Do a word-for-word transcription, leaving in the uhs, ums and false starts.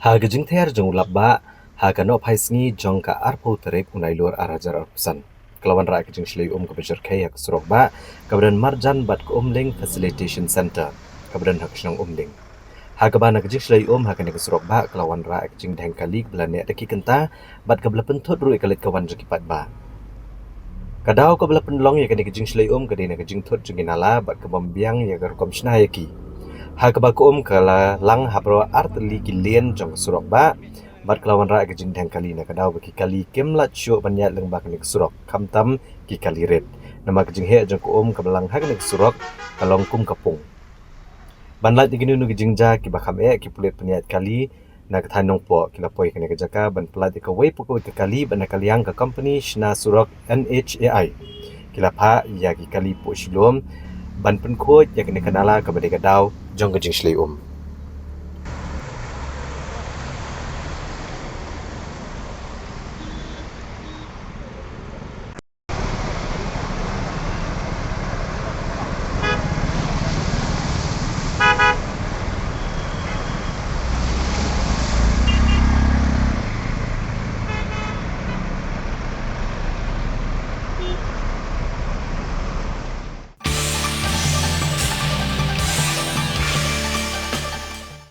Ha ka jingther jong u Lapbah, ha ka nohphai sngi jong ka arphew tarik u Nailur arhajar arphew san, ka la wanrah ka jingshlei um kaba jyrkhei ha ka surok bah kaba don marjan bad ka Umling Facilitation Centre kaba don ha ka shnong Umling. Ha kaba na ka jingshlei um ha kane ka surok bah ka la wanrah ka jingdheng kali kaba la neh da ki kynta bad kaba la pynthut ruh ïa ka leit ka wan jong ki paidbah. Ka daw kaba la pynlong ïa kane ka jingshlei um ka dei na ka jingthut jong ki nala bad ka bym biang ïa ka rukom shna ïa ki. Ha kaba ka um ka la lang ha baroh ar tylli ki lane jong ka surok bah bad ka la wanrah ka jingdheng kali na ka daw ba ki kali kim lah shuh ban ïaid lyngba kane ka surok, khamtam ki kali rit. Namar ka jingheh jong ka um kaba lang ha kane ka surok ka long kum ka pung. Ban lait ïa kino kino ki jingjia kiba kham eh, ki pulit pynïaid kali na ka thaiñ Nongpoh ki la poi kane ka jaka ban pyllait ïa kawei pa kawei ka kali bad na ka liang ka kompani shna surok N H A I ki la phah ïa ki kali poh shilum ban pynkhuid ïa kane ka nala kaba dei ka daw jong ka jingshlei um.